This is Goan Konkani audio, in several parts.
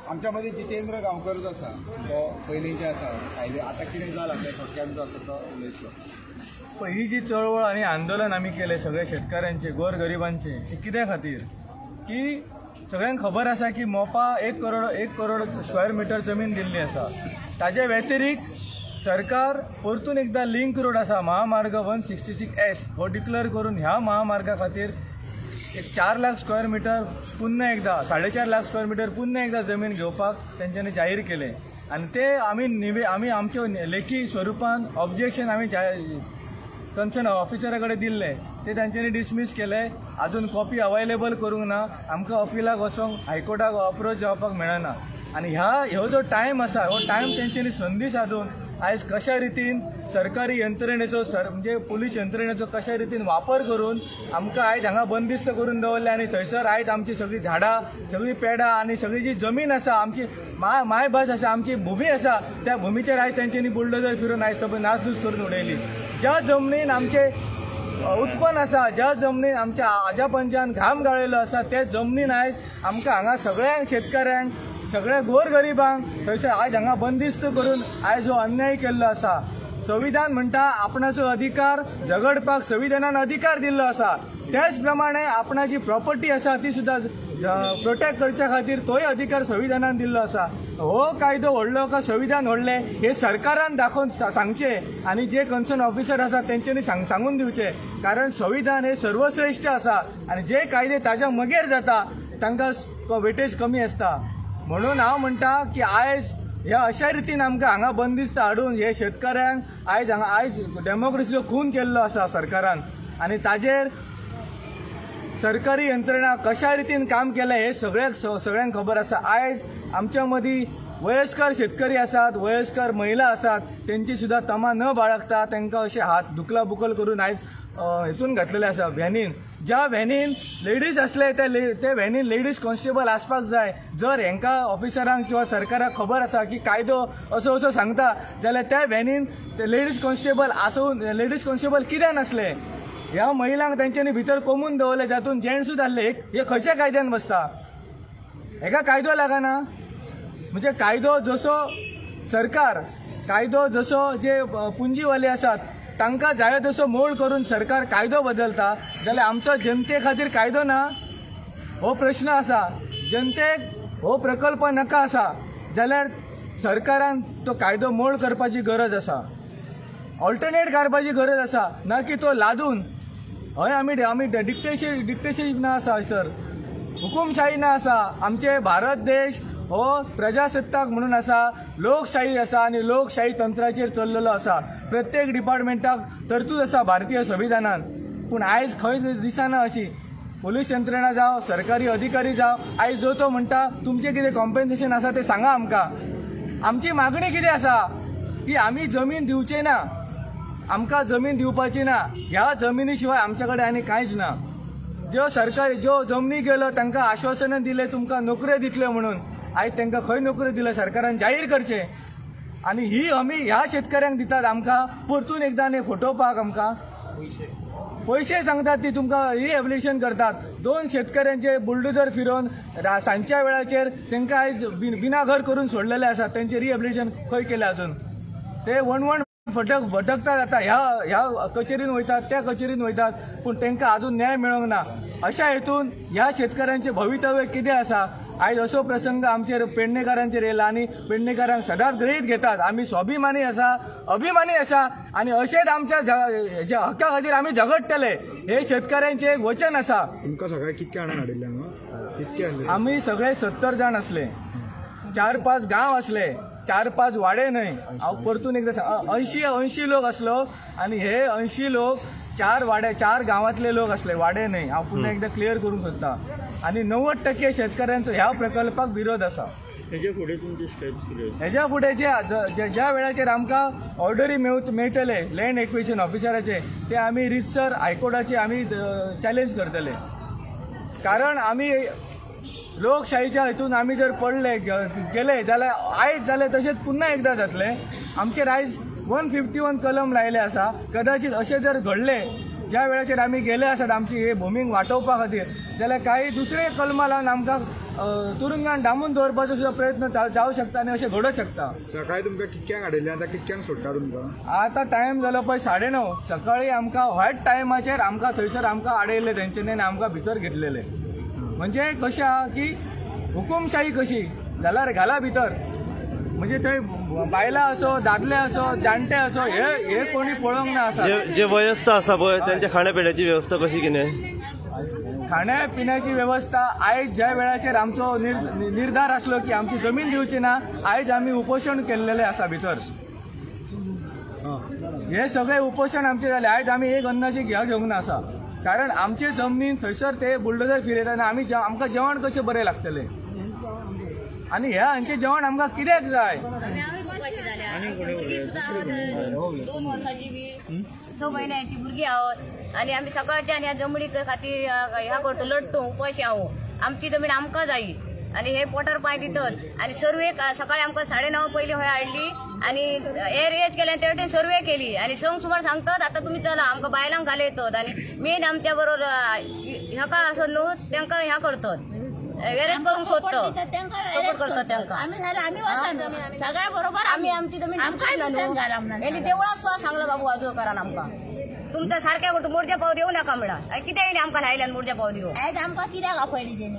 आमच्यामध्ये जितेंद्र गांवकर जो आसा तो पयलींचे आसा कायदे आतां कितें जालां तें थोडक्यान जो आसा तो उलयतलो. पहिली जी चळवळ आनी आंदोलन आमी केलें सगळे शेतकारांचे गोरगरिबांचे हे कित्या खातीर की सगळ्यांक खबर आसा की मोपा एक करोड स्क्वेअर मिटर जमीन दिल्ली आसा. ताजे व्यतिरिक्त सरकार परतून एकदा लिंक रोड आसा महामार्ग 166S हो डिक्लेअर करून ह्या महामार्गा खातीर एक 4 लाख स्क्वेअर मिटर पुन्हा एकदा 4.5 लाख स्क्वेअर मिटर पुन्हा एकदा जमीन घेवपाक तेंच्यांनी जाहीर केलें आनी ते आमी आमी आमचे लेखी स्वरुपान ऑब्जेक्शन आमी कन्सर्न ऑफिसरा कडेन दिल्ले ते तांच्यांनी डिसमीस केले. अजून कॉपी अवेलेबल करूंक ना. आमकां अपिलाक वचोंक हायकोर्टाक अप्रोच जावपाक मेळना आनी ह्यो जो टायम आसा हो टायम तेंच्यांनी संदी सादून आयज कशा रितीन सरकारी यंत्रणेचो म्हणजे पुलीस यंत्रणेचो कशा रितीन वापर करून आमकां आयज हांगा बंदिस्त करून दवरले आनी थंयसर आयज आमची सगळीं झाडां सगळीं पेडां आनी सगळी जी जमीन आसा आमची मायभास आसा आमची भुमी आसा त्या भुमीचेर आयज तेंच्यांनी बुलडोजर फिरून आयज सगळी नासधूस करून उडयली. ज्या जमनीन आमचे उत्पन्न आसा ज्या जमनीन आमच्या आजा पंजान घाम गाळिल्लो आसा त्या जमनीन आयज आमकां हांगा सगळ्यांक शेतकाऱ्यांक सगळ्या गोरगरिबांक थंयसर आयज हांगा बंदिस्त करून आयज हो अन्याय केल्लो आसा. संविधान म्हणटा आपणाचो अधिकार झगडपाक संविधानान अधिकार दिल्लो आसा. त्याच प्रमाणे आपणाची प्रॉपर्टी आसा ती सुद्दां प्रोटेक्ट करच्या खातीर तोय अधिकार संविधानान दिल्लो आसा. हो कायदो व्हडलो काय संविधान व्हडलें हे सरकारान दाखोवन सांगचें आनी जे कन्सर्न ऑफिसर आसा तेंच्यांनी सांगून दिवचें. कारण संविधान हे सर्वश्रेश्ठ आसा आनी जे कायदे ताज्या मगेर जाता तांकां वेटेज कमी आसता. म्हणून हांव म्हणटा की आयज ह्या अशा रितीन आमकां हांगा बंदिस्त हाडून हे शेतकाऱ्यांक आयज हांगा आयज डेमोक्रेसीचो खून केल्लो आसा सरकारान आनी ताजेर सरकारी यंत्रणा कशा रितीन काम केलें हे सगळ्यांक खबर आसा. आयज आमच्या मदीं वयस्कर शेतकरी आसात वयस्कर महिला आसात तेंची सुद्दां तमा न बाळगता तांकां अशे हात दुखला बुकल करून आयज हेतून घातलेले आसा व्हॅनीन. ज्या व्हॅनीन लेडीज आसले ते व्हॅनीन लेडीज कॉन्स्टेबल आसपाक जाय. जर हेंकां ऑफिसरांक किंवा सरकाराक खबर आसा की कायदो असो असो सांगता जाल्यार त्या व्हॅनीन ते लेडीज कॉन्स्टेबल आसून लेडीज कॉन्स्टेबल कित्याक नासले? ह्या महिलांक तेंच्यांनी भितर कोमून दवरले जातून जेंट्सूच आसले. हे खंयच्या कायद्यान बसता? हेका कायदो लागना. म्हणजे कायदो जसो सरकार कायदो जसो जे पुंजीवाले आसात तांकां जाय तसो मोड करून सरकार कायदो बदलता जाल्यार आमचो जनते खातीर कायदो ना हो प्रश्न आसा. जनतेक हो प्रकल्प नाका आसा जाल्यार सरकारान तो कायदो मोड करपाची गरज आसा, ऑल्टरनेट काडपाची गरज आसा, ना की तो लादून. हय आमी आमी डिक्टेटरशीप ना आसा सर, हुकुमशाही ना आसा. आमचे भारत देश हो प्रजासत्ताक म्हणून आसा, लोकशाही आसा आनी लोकशाही तंत्राचेर चल्लेलो आसा. प्रत्येक डिपार्टमेंटाक तरतूद आसा भारतीय संविधानान. पूण आयज खंय दिसना अशी पोलीस यंत्रणा जावं सरकारी अधिकारी जावं आयज जो तो म्हणटा तुमचें कितें कॉम्पेन्सेशन आसा तें सांगा आमकां. आमची मागणी कितें आसा की आमी जमीन दिवचे ना, आमकां जमीन दिवपाची ना. ह्या जमिनी शिवाय आमच्या कडेन आनी कांयच ना. ज्यो सरकारी ज्यो जमनी गेलो तांकां आश्वासनां दिलें तुमकां नोकऱ्यो दितल्यो म्हणून, आयज तांकां खंय नोकऱ्यो दिल्यो सरकारान जाहीर करचें. आनी ही हमी ह्या शेतकऱ्यांक दितात आमकां परतून एकदां न्ही फटोवपाक आमकां पयशे सांगतात ती तुमकां रिएबिलिटेशन करतात. 2 शेतकऱ्यांचे बुलडोजर फिरोवन सांजच्या वेळाचेर तांकां आयज बिनाघर करून सोडलेले आसात. तेंचें रिएबिलिटेशन खंय केलें अजून? ते वणवण भटकतात आतां, ह्या ह्या कचेरीन वयतात त्या कचेरीन वयतात पूण तांकां अजून न्याय मेळोंक ना. अशा हेतून ह्या शेतकऱ्यांचें भवितव्य कितें आसा? आयज असो प्रसंग आमचेर पेडणेकारांचेर येयला आनी पेडणेकारांक सदांच गृहीत घेतात. आमी स्वाभिमानी आसा, अभिमानी आसा आनी अशेंच आमच्या हक्का खातीर आमी झगडटले हे शेतकऱ्यांचें एक वचन आसा. तुमकां सगळे कितके जाणां हाडिल्ले हांगा? आमी सगळे 70 जाण आसले, 4-5 गांव आसले, 4-5 वाडे न्हय. हांव परतून एकदां 80 लोक आसलो आनी हे 80 लोक 4 वाडे 4 गांवांतले लोक आसले, वाडे न्हय. हांव पुन्हा एकदां क्लियर करूंक सोदता. आनी 90% शेतकऱ्यांचो ह्या प्रकल्पाक विरोध आसा. हेज्या फुडें तुमचे स्टेप्स कितें? हेज्या फुडें जे ज्या वेळाचेर आमकां ऑर्डरी मेळटले लँड एक्विशन ऑफिसराचे ते आमी रितसर हायकोर्टाचे आमी चॅलेंज करतले. कारण आमी लोकशाहीच्या हितून आमी जर पडले गेले जाल्यार आयज जालें तशेंच पुन्हा एकदां जातलें. आमचेर आयज 151 कलम लायले आसा. कदाचित अशें जर घडलें ज्या वेळाचेर आमी गेले आसात आमची हे भूमीक वाटोवपा खातीर जाल्यार काही दुसरे कलमां लावन आमकां तुरुंगान डांबून दवरपाचो सुद्दां प्रयत्न जावं शकता आनी अशें घडोवंक शकता. सकाळी तुमकां कितक्यांक हाडिल्लें, आतां कितक्यांक सोडटा तुमकां? आतां टायम जालो पळय 9:30. सकाळी आमकां व्हायट टायमाचेर आमकां थंयसर आमकां आडयल्ले तेंच्यांनी आनी आमकां भितर घेतलेले. म्हणजे कशें आहा की हुकुमशाही कशी जाल्यार घाला भितर, म्हणजे थंय बायलां असो, दादले असो, जाणटे असो, हे हे कोणी पळोवंक ना आसा. जे वयस्थ आसा पळय त्यांच्या खाण्यापिण्याची व्यवस्था कशी कितें? खाण्यापिण्याची व्यवस्था आयज ज्या वेळाचेर आमचो निर्धार आसलो की आमची जमीन दिवची ना, आयज आमी उपोशण केल्लेलें आसा भितर. हे सगळे उपोशण आमचे जाले. आयज आमी एक अन्नाची घ्या घेवंक ना आसा, कारण आमचे जमनीन थंयसर ते बुलडोजर फिरयता आनी आमी आमकां जेवण कशें बरें लागतलें आनी ह्या हांचें जेवण आमकां कित्याक जाय? दोन वर्साची बी 6 म्हयन्याची भुरगीं आहोत आनी आमी सकाळच्यान ह्या जमनी खातीर ह्या करतो, लढतो, उपाशी आहो. आमची जमीन आमकां जायी आनी हे पोटार पांय दितात. आनी सर्वे सकाळी आमकां 9:30 पयलीं हय हाडली आनी एरेज केले आनी ते वटेन सर्वे केली आनी संग सुमार सांगतात आतां तुमी चला, आमकां बायलांक घालयतात आनी मेन आमच्या बरोबर ह्याका आसत न्हू तेंकां ह्या करतात, एरेज करूंक सोदता, सपोर्ट करतात तेंकां. सगळ्या बरोबर आमी आमची जमीन न्हू. देवळां सुद्दां सांगला बाबू वाजोवकारान आमकां, तुमकां सारक्या गोटू मोडच्या पाव दिवं नाका म्हणा. आनी कित्याक आमकां लायल्यान मोडच्या पाव दिवं? आयज आमकां कित्याक आपयली तेणी?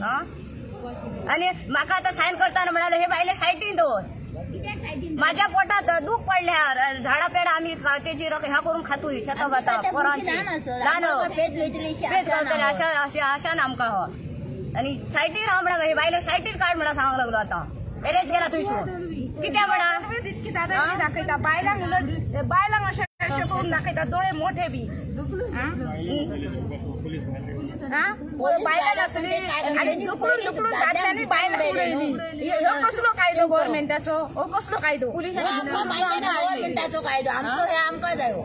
आनी म्हाका आतां सायन करतना म्हणाले हे बायले सायटीन दवर. माझ्या पोटात दूख पडल्या, झाडा पेडा आमी तेजी ह्या करून खातूय, शेतां भातां पोरांची ल्हान पेज गावतले अशा अशा आशान आमकां हो. आनी सायटीर हांव म्हणा हे बायले सायटीर काड म्हणा सांगूंक लागलो. आतां एरेज केला थंयसून कित्याक म्हणा तितकी दादागिरी दाखयता बायलांक, उलट बायलांक अशें अशें करून दाखयता, दोळे मोठे बी बायलां नासली आनी दुखडून दुखडून दादल्यांनी बायलां उडयली. ह्यो कसलो कायदो गव्हर्मेंटाचो? हो कसलो कायदो? गव्हर्मेंटाचो कायदो आमचो, हे आमकां जायो.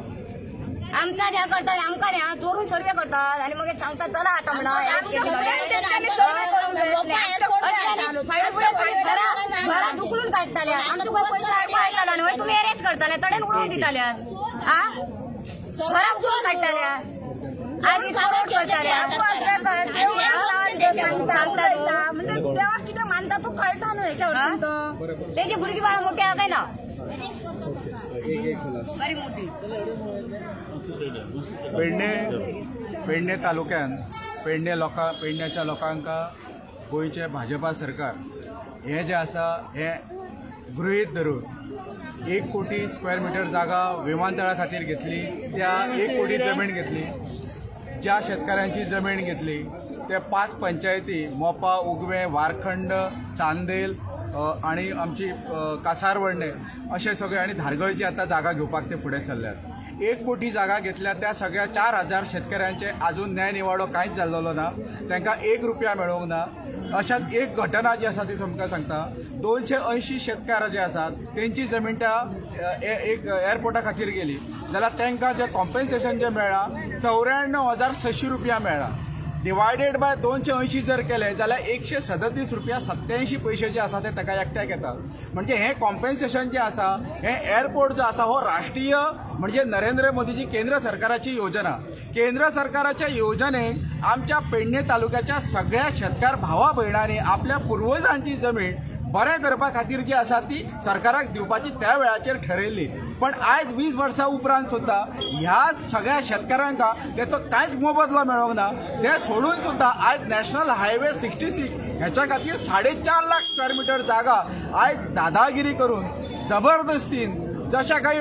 आमचा ह्या करतात, आमकां ह्या चोरून सर्वे करतात आनी मागीर सांगतात चला आतां म्हणा. घरां दुखलून काडटाले, आमचो खंय पयसो हाडपा येतालो न्हय, तुमी एरेज करताले, तडेन उडोवन दिताले, आ घरां उखलून काडटाले, सांगता म्हणजे देवाक कितें मानता तूं कळटा न्हू हेच्यावर. तेजी भुरगीं बाळां मोठी आहा काय ना? बरी मोठी. पेडणे तालुक्यान पेडणे लोकां पेडण्याच्या लोकांक गोंयचें भाजपा सरकार हें जें आसा हें गृहीत धरून 1 कोटी स्क्वेअर मिटर जागा विमानतळा खातीर घेतली, त्या 1 कोटी जमीन घेतली. ज्या शेतकऱ्यांची जमीन घेतली ते 5 पंचायती मोपा, उगवें, वारखंड, चांदेल आनी आमची कासारवर्णे अशे सगळे आनी धारगळची आतां जागा घेवपाक ते फुडें सरल्यात. 1 कोटी जागा घेतल्या त्या सगळ्या 4000 शेतकऱ्यांचे अजून न्याय निवाडो कांयच जाल्लो ना, तांकां 1 रुपया मेळोंक ना. अशात एक घटना जी आसा ती तुमकां सांगता. 280 शेतकार जे आसात तेंची जमीन त्या एक एअरपोर्टा खातीर गेली जाल्यार तांकां जें कॉम्पेन्सेशन जें मेळ्ळां 94,600 रुपया मेळ्ळां. डिवायडेड बाय 280 जर केले जाल्यार 137 रुपया 87 पयशे जे आसा ते ताका एकट्याक येता. म्हणजे हें कॉम्पेन्सेशन जें आसा हें एअरपोर्ट जो आसा हो राष्ट्रीय म्हणजे नरेंद्र मोदीजी केंद्र सरकाराची योजना. केंद्र सरकाराच्या योजनेक आमच्या पेडणे तालुक्याच्या सगळ्या शेतकार भावा भयणांनी आपल्या पुर्वजांची जमीन बरें करपा खातीर जी आसा ती सरकाराक दिवपाची त्या वेळाचेर ठरयल्ली. पण आयज 20 वर्सां उपरांत सुद्दां ह्या सगळ्या शेतकारांक तेचो कांयच मोबदलो मेळोंक ना. ते सोडून सुद्दां आयज नॅशनल हायवे 66 ह्याच्या खातीर 4.5 लाख स्क्वेअर मिटर जागा आयज दादागिरी करून जबरदस्तीन जशे काही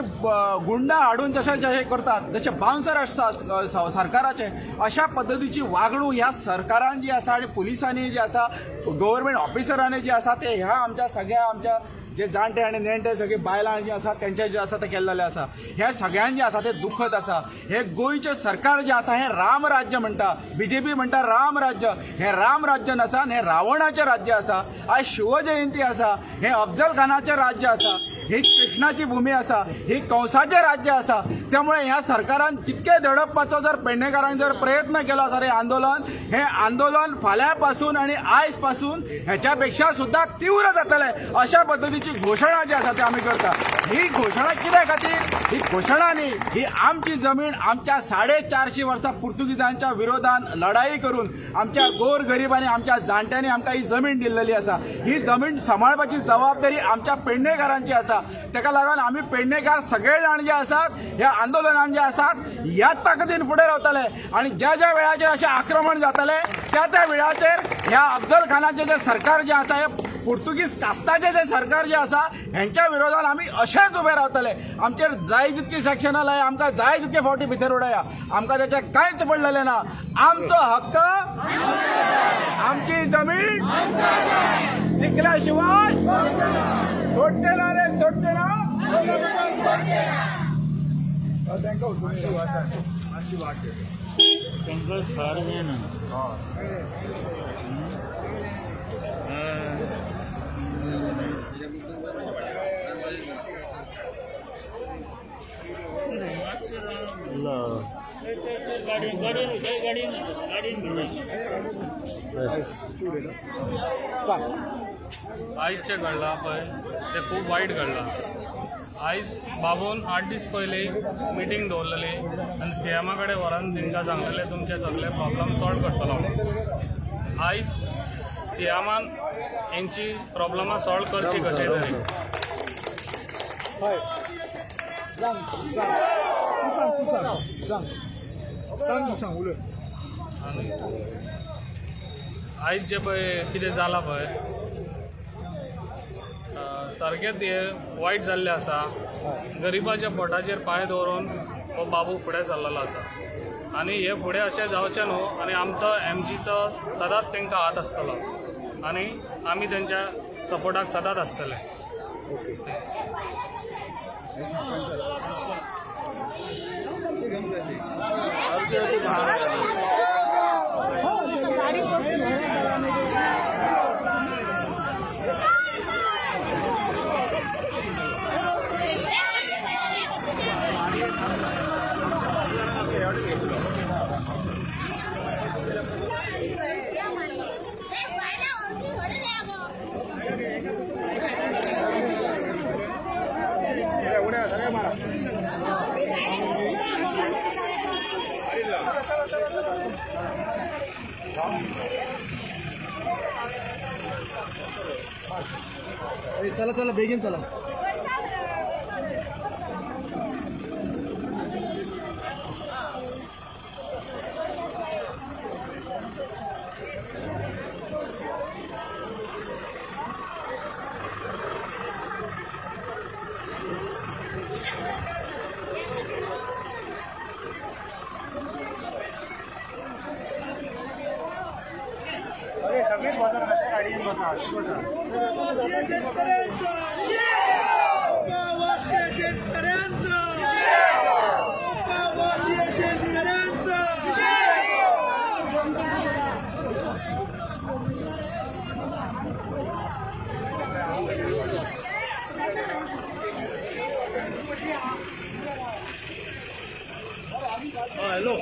गुंडा हाडून जशे जशे करतात जशे बाउन्सर आसता सरकाराचे अशा पद्दतीची वागणूक ह्या सरकारान जी आसा आनी पुलिसांनी जी आसा गव्हर्मेंट ऑफिसरांनी जे आसा ते ह्या आमच्या सगळ्या आमच्या जे जाणटे आनी नेणटे सगळे बायलां जी आसा तेंचे जे आसा ते केल्लेले आसा. ह्या सगळ्यांक जे आसा ते दुखत आसा. हे गोंयचें सरकार जें आसा हें राम राज्य म्हणटा, बीजेपी म्हणटा राम राज्य, हें राम राज्य नासा, हें रावणाचें राज्य आसा. आयज शिवजयंती आसा, हें अफजल खानाचें राज्य आसा. ही कृष्णाची भूमी आसा, ही कंसाचें राज्य आसा. त्यामुळे ह्या सरकारान जितके दडपपाचो जर पेडणेकारांक जर प्रयत्न केलो आसा, हे आंदोलन, हे आंदोलन फाल्यां पासून आनी आयज पासून ह्याच्या पेक्षा सुद्धा तीव्र जातलें अशा पद्दतीची घोशणा जी आसा ती आमी करता. ही घोशणा कित्या खातीर? ही घोशणा न्ही, ही आमची जमीन आमच्या 450 वर्सां पुर्तुगीजांच्या विरोधान लढाई करून आमच्या गोर गरीब आनी आमच्या जाणट्यांनी आमकां ही जमीन दिल्लेली आसा. ही जमीन सांबाळपाची जबाबदारी आमच्या पेडणेकारांची आसा. ताका लागून आमी पेडणेकार सगळे जाण जे आसात ह्या आंदोलनान जे आसात ह्या ताकदीन फुडें रावतले आनी ज्या ज्या वेळाचेर अशें आक्रमण जातलें त्या त्या वेळाचेर ह्या अफजल खानाचें जें सरकार जें आसा, हे पुर्तुगीज कास्ताचें जें सरकार जें आसा हेंच्या विरोधान आमी अशेंच उबे रावतले. आमचेर जाय तितकी सेक्शनां लाय, आमकां जाय तितके फावटी भितर उडया, आमकां तेचें कांयच पडलेलें ना. आमचो हक्क, आमची जमीन जिखल्या शिवाय सोडटे ना रे, सोडटे ना. तांकां सार जायना. आयज जें घडलां पळय तें खूब वायट घडलां. आयज बाबून 8 दीस पयलीं मिटींग दवरलेली आनी सीएमा कडेन व्हरून तांकां सांगलेलें तुमचे सगळे प्रॉब्लम सॉल्व करतलो म्हणून. आयज सीएमान हेंची प्रॉब्लमां सॉल्व करची कशें तरी. आनी आयज जें पळय कितें जालां पळय सारकेंच हें वायट जाल्लें आसा. गरिबाच्या पोटाचेर पांय दवरून हो बाबू फुडें सरलेलो आसा आनी हे फुडें अशें जावचें न्हू आनी आमचो एमजीचो सदांच तांकां हात आसतलो आनी आमी तेंच्या सपोर्टाक सदांच आसतले. चला चला बेगीन चला. Hello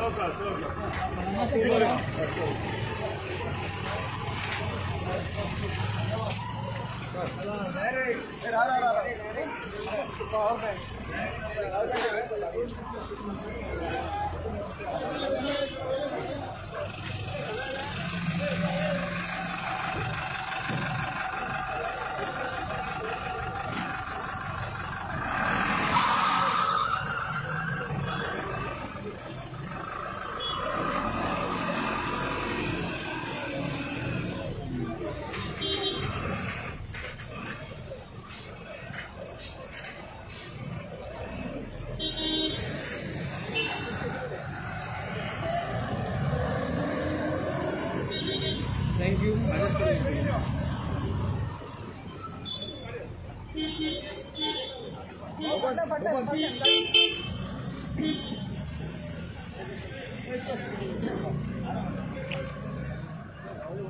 Thank you.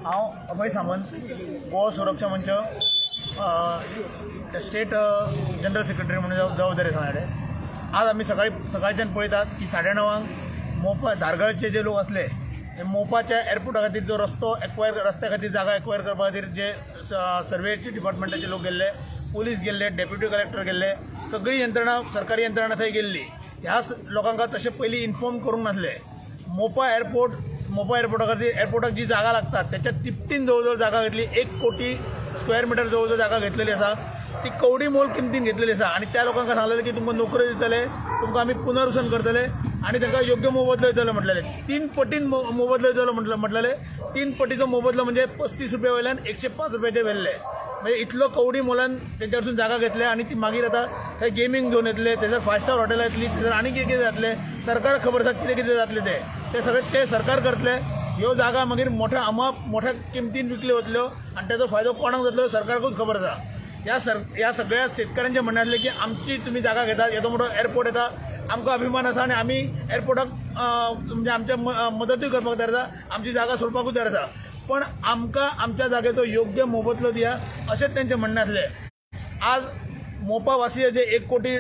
हांव अभय सामंत, गोवा सुरक्षा मंच स्टेट जनरल सेक्रेटरी म्हणून जबाबदारी आसा माझ्याकडे. आज आमी सकाळच्यान पळयतात की 9:30 मोपा धारगळचे जे लोक आसले ते मोपाच्या एअरपोर्टा खातीर जो रस्तो एक्वायर, रस्त्या खातीर जागा एक्वायर करपा खातीर जे सर्वेचे डिपार्टमेंटाचे लोक गेल्ले, पुलीस गेल्ले, डेप्युटी कलेक्टर गेल्ले, सगळी यंत्रणा सरकारी यंत्रणा थंय गेल्ली. ह्या लोकांक तशें पयलीं इन्फॉर्म करूंक नासले. मोपा एअरपोर्टा खातीर एअरपोर्टाक जी जागा लागता त्याच्या तिपटीन जवळ जवळ जागा घेतली, 1 कोटी स्क्वेअर मिटर जवळ जवळ जागा घेतलेली आसा. ती कवडी मोल किमतीन घेतलेली आसा आनी त्या लोकांक सांगलेलें की तुमकां नोकऱ्यो दितले, तुमकां आमी पुनर्वसन करतले आनी तांकां योग्य मोबदलो दितले म्हटलेले. 3 पटीन मोबदलो दितलो म्हटलेले. 3 पटीचो मोबदलो म्हणजे 35 रुपया वयल्यान 105 रुपयाचे व्हेल्ले. म्हणजे इतलो कवडी मोलान तेंच्या कडसून जागा घेतल्या आनी ती मागीर आतां थंय गेमींग झोन येतले, थंयसर 5 स्टार हॉटेलां येतली, थंयसर आनी कितें कितें जातलें, सरकाराक खबर आसा कितें कितें जातलें ते सगळें ते सरकार करतले. ह्यो जागा मागीर मोठ्या अमाप मोठ्या किमतीन विकल्यो वतल्यो आनी ताचो फायदो कोणाक जातलो सरकाराकूच खबर आसा. ह्या सगळ्या शेतकऱ्यांचें म्हणणें आसलें की आमची तुमी जागा घेतात, येदो मोठो एअरपोर्ट येता, आमकां अभिमान आसा आनी आमी एअरपोर्टाक म्हणजे आमच्या मदतूय करपाक तयार आसा, आमची जागा सोडपाकूय तयार आसा, पण आमकां आमच्या जागेचो योग्य मोबदलो दिया अशेंच तेंचें म्हणणें आसलें. आज मोपा वासीय जे 1 कोटी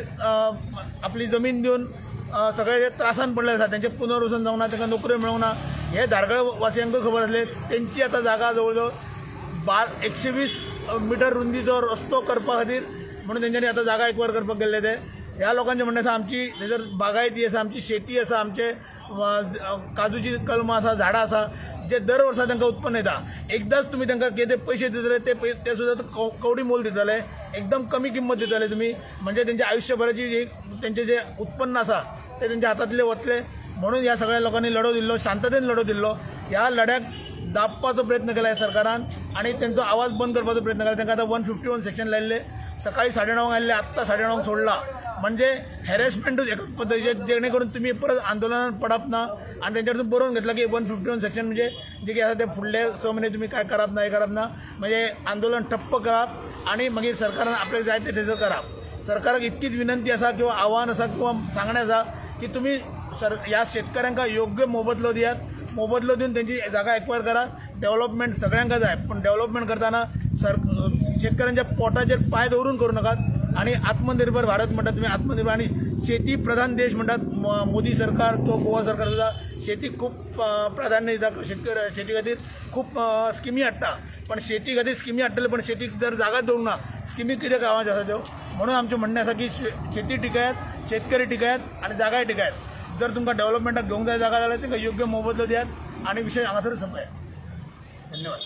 आपली जमीन दिवन सगळे जे त्रासान पडले आसा, तेंचें पुनर्वसन जावंक ना, तांकां नोकऱ्यो मेळूंक ना, हे धारगळ वासियांकूय खबर आसलें. तेंची आतां जागा जवळ जवळ 120 मिटर रुंदीचो रस्तो करपा खातीर म्हणून तेंच्यांनी आतां जागा एक्वायर करपाक गेल्ले ते. ह्या लोकांचें म्हणणें आसा आमची थंयसर बागायती आसा, आमची शेती आसा, आमचे काजूची कलमां आसा, झाडां आसा, जे दर वर्सा तांकां उत्पन्न येता. एकदांच तुमी तांकां कितें पयशे दितले ते सुद्दां कवडी मोल दितले, एकदम कमी किंमत दितले तुमी, म्हणजे तेंच्या आयुश्यभराची तेंचें जें उत्पन्न आसा ते तेंच्या हातांतलें वतलें. म्हणून ह्या सगळ्या लोकांनी लढो दिल्लो, शांततेन लढो दिल्लो. ह्या लढ्याक दाबपाचो प्रयत्न केला ह्या सरकारान आनी तेंचो आवाज बंद करपाचो प्रयत्न केला. तांकां आतां 151 सेक्शन लायिल्लें, सकाळी 9:30 आयिल्ले, आत्तां 9:30 सोडला. म्हणजे हॅरेसमेंटूच एकाच पद्दतीचें, जेणे करून तुमी परत आंदोलनात पडप ना. आनी तेंच्या कडसून बरोवन घेतलां की 151 सेक्शन म्हणजे जे कितें आसा ते फुडले 6 म्हयने तुमी कांय करप ना, हें करप ना, म्हणजे आंदोलन ठप्प करप आनी मागीर सरकारान आपल्याक जाय तें थंयसर करप. सरकाराक इतकीच विनंती आसा किंवा आव्हान आसा किंवा सांगणें आसा की तुमी ह्या शेतकऱ्यांक योग्य मोबदलो दियात, मोबदलो दिवन तेंची जागा एक्वायर करात. डेव्हलपमेंट सगळ्यांक जाय, पण डेव्हलपमेंट करतना शेतकऱ्यांच्या पोटाचेर पांय दवरून करूं नाकात. आनी आत्मनिर्भर भारत म्हणटात तुमी, आत्मनिर्भर आनी शेती प्रधान देश म्हणटात. मोदी सरकार तो गोवा सरकार सुद्दां शेतीक खूब प्राधान्य दिता, शेती खातीर खूब स्किमी हाडटा, पण शेती खातीर स्किमी हाडटले पण शेतीक जर जागा दवरूंक ना, स्किमी कितें कामाच्यो आसा त्यो. म्हणून आमचें म्हणणें आसा की शेती टिकयात, शेतकरी टिकयात आनी जागाय टिकयात. जर तुमकां डेव्हलपमेंटाक घेवंक जाय जागा जाल्यार तांकां योग्य मोबदलो दियात आनी विशय हांगासरूच सोंपयात. धन्यवाद.